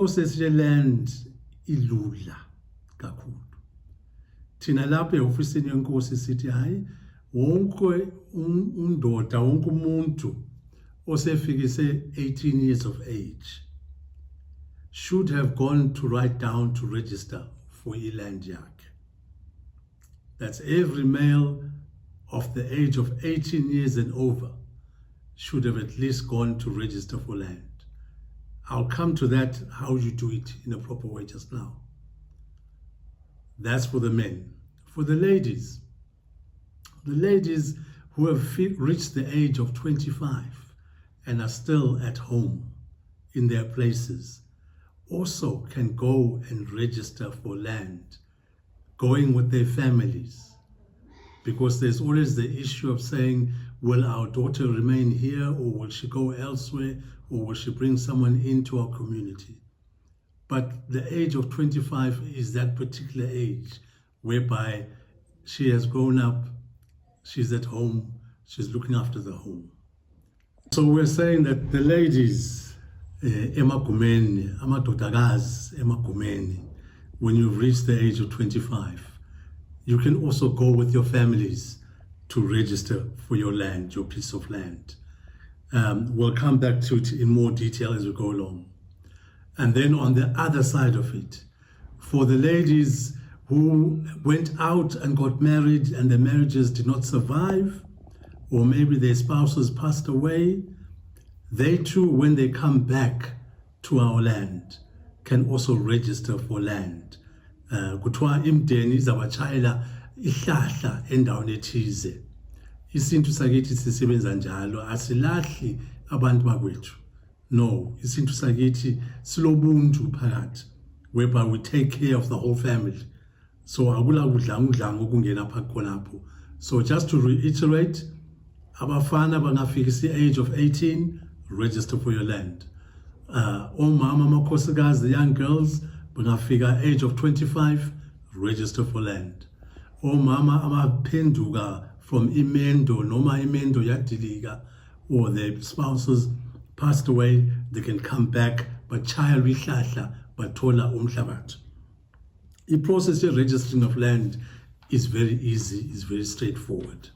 Process ye-land ilula kakhulu. Thina lapha ehofisini yenkosi sithi hayi, wonke undoda, wonke umuntu osefikise 18 years of age should have gone to write down to register for i-land yakhe. That's every male of the age of 18 years and over should have at least gone to register for land. I'll come to that, how you do it in a proper way, just now. That's for the men. For the ladies, the ladies who have reached the age of 25 and are still at home in their places also can go and register for land, going with their families. Because there's always the issue of saying, will our daughter remain here or will she go elsewhere or will she bring someone into our community? But the age of 25 is that particular age whereby she has grown up, she's at home, she's looking after the home. So we're saying that the ladies emagumeni, amadodakazi emagumeni, when you've reached the age of 25, you can also go with your families to register for your land, your piece of land. We'll come back to it in more detail as we go along. And then on the other side of it, for the ladies who went out and got married and the marriages did not survive, or maybe their spouses passed away, they too, when they come back to our land, can also register for land. Kuthiwa imindeni izabatshayela ihlahla endaweni ethize. Isintu sakithi sisebenza njalo, asilahli abantu bakwethu. No, isintu sakithi silobuntu phakathi, whereby we take care of the whole family. So akula kudlangudlanga ukungena phakathi khonapho. So just to reiterate, abafana bangafikisa i-age of 18, register for your land. Omama, amakhosikazi, the young girls bangafika age of 25, register for land. Omama abaphenduka from imendo noma imendo yadilika or their spouses passed away, they can come back, batshayelwe ihlahla, bathola umhlabathi. I-process ye-registering of land is very easy, is very straightforward.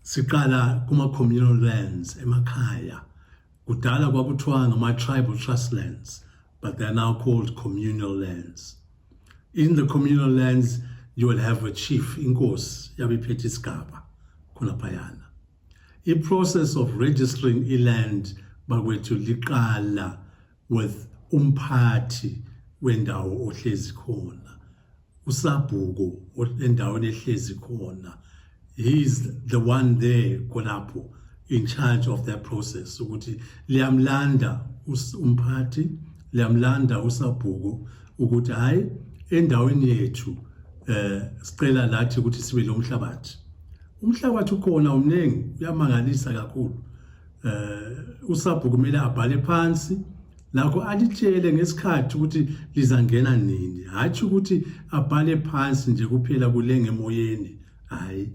Siqala kuma-communal lands emakhaya. Kudala kwakuthiwa ngama-tribal trust lands, but they are now called communal lands. In the communal lands you will have a chief, inkosi yabe iphethe isigaba khonaphayana. I-process of registering i-land, bakwethu, liqala with umphathi wendawo ohlezi khona, usabhuku endaweni ehlezi khona. He is the one there khonapho in charge of that process, ukuthi liyamlanda umphathi, liyamlanda usabhuku ukuthi hayi, endaweni yethu sicela lathi ukuthi sibe lo mhlabathi. Umhlabathi ukhona, umningi, uyamangalisa kakhulu. Usabhuku kumele abhale phansi lakho, alitshele ngesikhathi ukuthi lizangena nini, hathi ukuthi abhale phansi nje kuphela kulenge emoyeni. Hayi,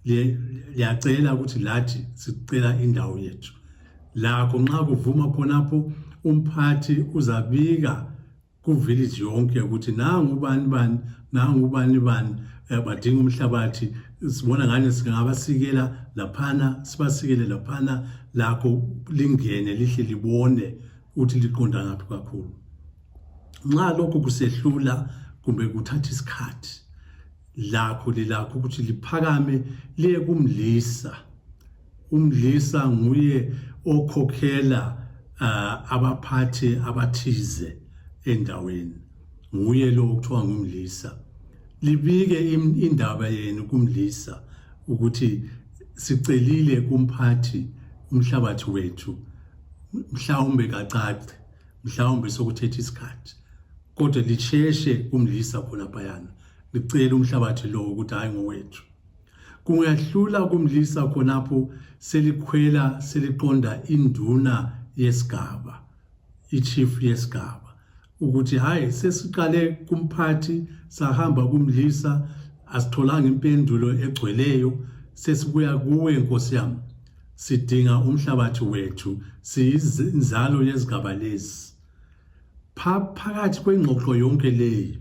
liyacela ukuthi lathi sicela indawo yethu. Lakho nxa kuvuma khonapho, umphathi uzabika ku-village yonke ukuthi nangu bani bani, nangu bani bani, badinga umhlabathi, sibona ngani singabasikela laphana, sibasikele laphana. Lakho lingene lihle libone ukuthi liqonda ngaphi kakhulu. Nxa lokhu kusehlula kumbe kuthatha isikhathi, lakho lilakho ukuthi liphakame liye kumlisa. Umlisa nguye okhokhela abaphathi abathize endaweni, nguye lo okuthiwa ngumlisa. Libike indaba yenu kumlisa ukuthi sicelile kumphathi umhlabathi wethu, mhlawumbe kacace, mhlawumbe sokuthetha isikhathi, kodwa lisheshe kumlisa khona phayana, licela umhlabathi lo ukuthi hayi, ngowethu. Kungahlula kumlisa khonapho, selikhwela seliqonda induna yesigaba, i-chief yesigaba, ukuthi hayi, sesiqale kumphathi, sahamba kumlisa, asitholanga impendulo egcweleyo, sesibuya kuwe nkosi yami, sidinga umhlabathi wethu, siyinzalo yezigaba lezi. Phakathi kwengxoxo yonke leyi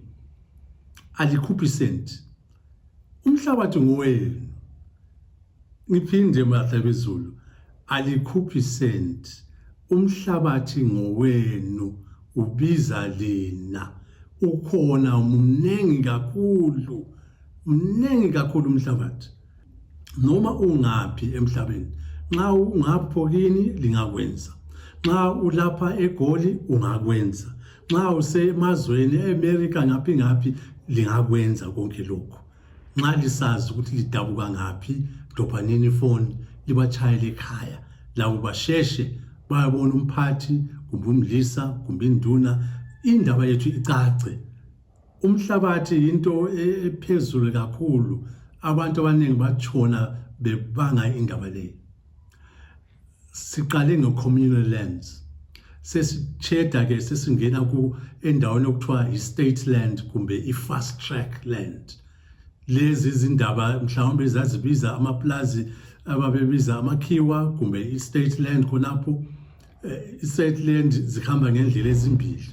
alikhuphi senti. Umhlabathi ngowenu. Ngiphinde Mahlabezulu, alikhuphi senti. Umhlabathi ngowenu, ubiza lina. Ukhona mningi kakhulu, mningi kakhulu umhlabathi. Noma ungaphi emhlabeni, nxa ungapho kini lingakwenza, nxa ulapha eGoli ungakwenza, nxa usemazweni eAmerica ngaphi ngaphi lingakwenza konke lokhu. Nxa lisazi ukuthi lidabuka ngaphi, dobhanini ifoni libatshayele ekhaya, labo basheshe bayabona umphathi kumbe umlisa kumbe induna, indaba yethu icace. Umhlabathi yinto ephezulu kakhulu, abantu abaningi batshona bebanga indaba leyi. Siqale nge-communal lands, sesitsheda ke sesingena ku endaweni okuthiwa i-state land kumbe i-fast track land. Lezi izindaba mhlawumbe zazibiza amaplazi ababebiza amakhiwa kumbe i-state land khonapho. I-state land zihamba ngendlela ezimbili.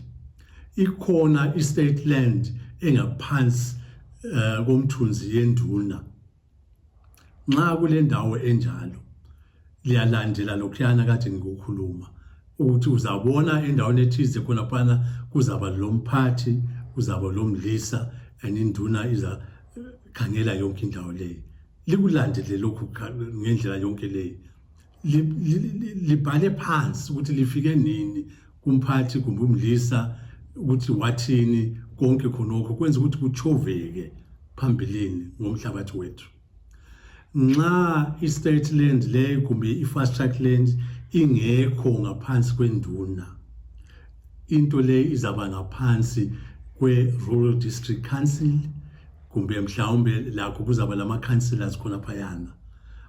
Ikhona i-state land engaphansi komthunzi yenduna. Nxa kule ndawo enjalo liyalandela lokhuyana kade ngikukhuluma ukuthi uzabona endaweni ethize khonaphana kuzaba lo mphathi, kuzaba lo mlisa, and induna iza khangela yonke indawo leyi. Likulandele lokhu ngendlela yonke leyi, libhale phansi ukuthi lifike nini kumphathi kumbe umlisa, ukuthi wathini, konke khonokho kwenza ukuthi kuchoveke phambilini ngomhlabathi wethu. Nxa i-state land leyo kumbe i-fast track land ingekho ngaphansi kwenduna, into le izaba ngaphansi kwe-rural district council, kumbe mhlawumbe lakho kuzaba lama-councillors khona phayana.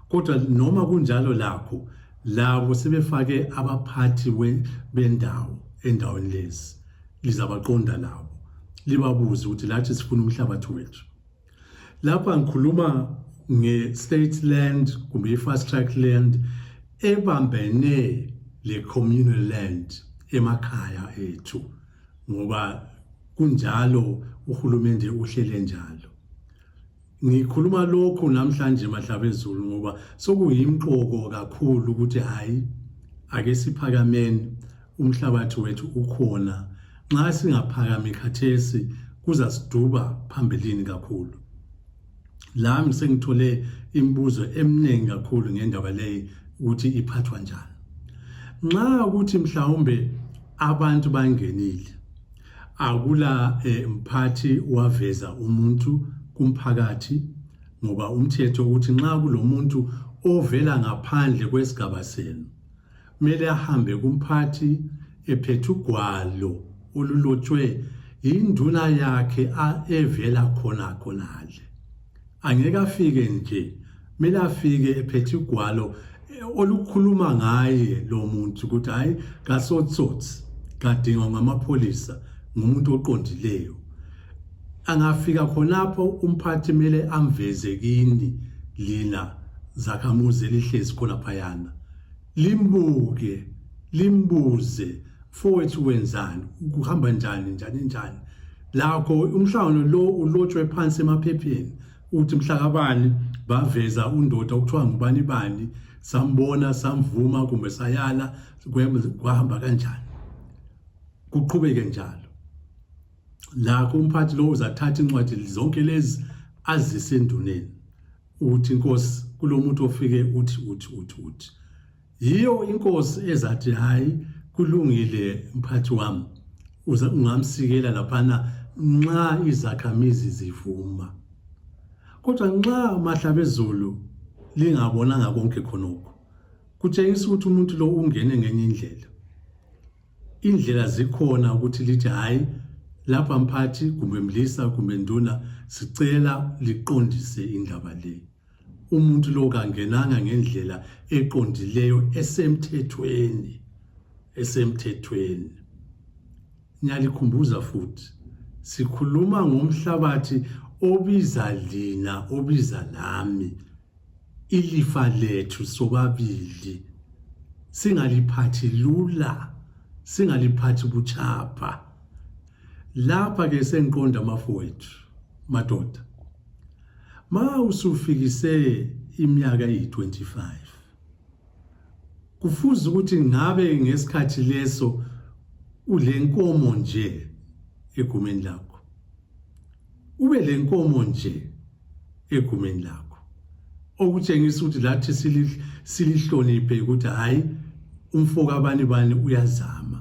Kodwa noma kunjalo lakho labo sebefake abaphathi bendawo endaweni lezi, lizabaqonda labo libabuze ukuthi lathi sifuna umhlabathi wethu. Lapha ngikhuluma nge-state land kumbe i-fast track land ebambene le-communal land emakhaya ethu, ngoba kunjalo uhulumende uhlele njalo. Ngikhuluma lokhu namhlanje Mahlabezulu ngoba sokuyimqoko kakhulu ukuthi hayi, ake siphakameni, umhlabathi wethu ukhona. Nxa singaphakami khathesi kuzasiduba phambilini kakhulu. Lami sengithole imibuzo eminingi kakhulu ngendaba leyi ukuthi iphathwa njani. Nxa ukuthi mhlawumbe abantu bangenile, akula mphathi waveza umuntu kumphakathi, ngoba umthetho ukuthi nxa kulomuntu ovela ngaphandle kwesigaba senu kumele ahambe kumphathi ephethe ugwalo olulotshwe yinduna yakhe evela khona khonale. Angeke afike nje, kumele afike ephethe ugwalo olukhuluma ngaye lo muntu ukuthi hayi, kasotsotsi, kadingwa ngamapholisa, ngumuntu oqondileyo. Angafika khonapho umphathi kumele amveze kini lina zakhamuzi elihlezi khona phayana, limbuke, limbuze, mfowethu wenzani, kuhamba njani njani njani. Lakho umhlangano lo ulotshwe phansi emaphepheni ukuthi mhlakabani baveza undoda okuthiwa ngubani bani, sambona samvuma kumbe sayala, kwahamba kanjani, kuqhubeke njalo. Lakho umphathi lo uzathatha incwadi zonke lezi azise enduneni ukuthi inkosi kulomuntu ofike uthi uthi uthi uthi. Yiyo inkosi ezathi hayi, kulungile mphathi wami, ungamsikela laphana nxa izakhamizi zivuma. Kodwa nxa Mahlabezulu lingabonanga konke khonokho, kutshengisa ukuthi umuntu lo ungene ngenye indlela. Indlela zikhona ukuthi lithi hayi, lapha mphathi kumbe mlisa kumbe nduna, sicela liqondise indaba le. Umuntu lo kangenanga ngendlela eqondileyo esemthethweni, esemthethweni. Ngiyalikhumbuza futhi, sikhuluma ngomhlabathi obiza lina, obiza lami, ilifa lethu sobabili. Singaliphathi lula, singaliphathi butshapha. Lapha ke sengiqonda amafowethu madoda. Ma usufikise iminyaka eyi-25 kufuze ukuthi ngabe ngesikhathi leso ulenkomo nje egumeni lakho. Ube lenkomo nje egumeni lakho okutshengisa ukuthi lathi silihloniphe ukuthi hhayi umfo kabani bani uyazama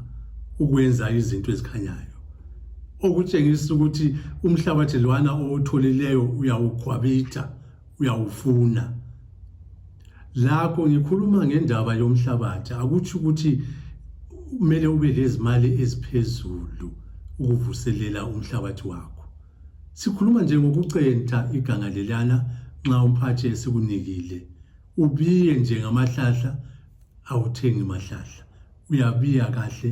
ukwenza izinto ezikhanyayo okutshengisa ukuthi umhlabathi lwana owutholileyo uyawukhwabitha uyawufuna lakho ngikhuluma ngendaba yomhlabathi akutsho ukuthi kumele ube lezimali eziphezulu ukuvuselela umhlabathi wakho Sikhuluma nje ngokucenta iganga lelana nxa umphathi esekunikile. Ubiye nje ngamahlahla awuthengi mahlahla. Uyabiya kahle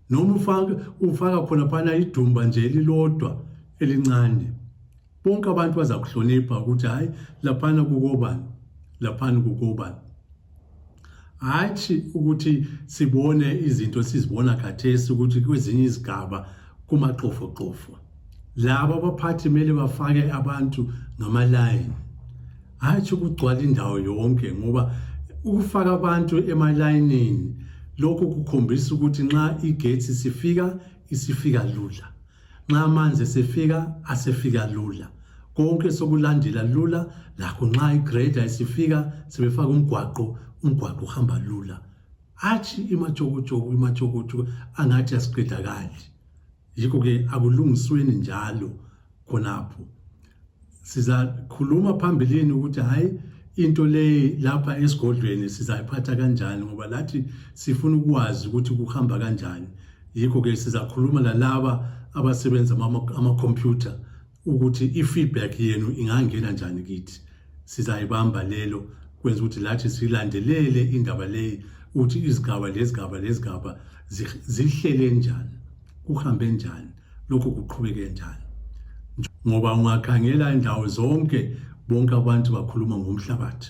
noma ufaka ufaka khona phana idumba nje elilodwa elincane. Bonke abantu bazakuhlonipha ukuthi hayi laphana kukobani laphana kukobani. Hatshi ukuthi sibone izinto sizibona khathesi ukuthi kwezinye izigaba kumaxofoxofo. Laba abaphathi kumele bafake abantu ngamalayini. Hatshi ukugcwala indawo yonke ngoba ukufaka abantu emalayinini lokhu kukhombisa ukuthi nxa igetsi sifika isifika lula. Nxa amanzi esefika asefika lula. Konke sokulandela lula lakho nxa igrader isifika sebefaka umgwaqo umgwaqo uhamba lula. Atshi imatshokotshoku imatshokotshoku angathi asiqedakali. Yikho ke akulungisweni njalo khonapho. Sizakhuluma phambilini ukuthi hayi into leyi lapha esigodlweni sizayiphatha kanjani ngoba lathi sifuna ukwazi ukuthi kuhamba kanjani. Yikho ke sizakhuluma lalaba abasebenza ama-computer ukuthi i-feedback yenu ingangena njani kithi. Sizayibamba lelo kwenza ukuthi lathi silandelele indaba leyi ukuthi izigaba lezigaba lezigaba zihlele njani, kuhambe njani, lokhu kuqhubeke njani. Ngoba ungakhangela indawo zonke bonke abantu bakhuluma ngomhlabathi.